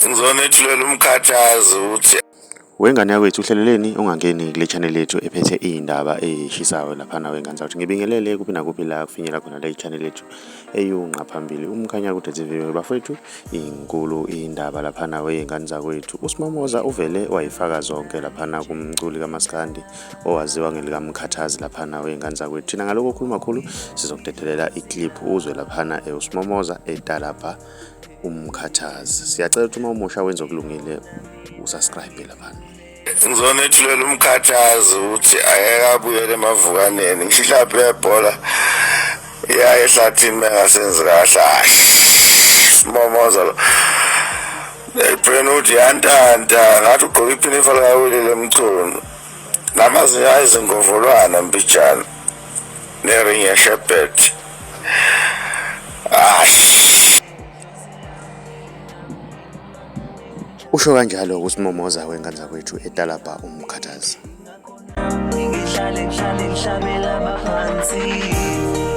Ngizonethulela umkhathazi ukuthi Wengane yakwethu uhleleleni ungangeni kule channel yethu ephethe iy'ndaba ey'shisayo laphana wengane zakwethu. Ngibingelele kuphi nakuphi la kufinyela khona le channel yethu eyunqa phambili uMkhanyakude TV bafethu inkulu indaba laphana wey'ngane zakwethu. USimomoza uvele wayifaka zonke laphana kumculi kaMaskandi owaziwa ngelikaMkhathazi laphana wey'ngane zakwethu. Thina ngalokho okhuluma khulu sizokudedelela iclip uzwe laphana uSimomoza etalabha uMkhathazi. Siyacela ukuthi uma umusha wenza okulungile usubscribe laphana. Ngizonethulela umkhathazi ukuthi angeke abuyele emavukaneni ngisho ihlaphi yebhola iya ehlathini mengasenzi kahle simomoza lo elibheni uthi yantanta ngathi ugqoke iphinifa likawelile mchunu namazinyo ayizingovolwana mbijana nering yeshebet Usho kanjalo uSimomoza wengane zakwethu etalabha uMkhathazi. Ngihlale ngihlale ngihlabela abaphansi.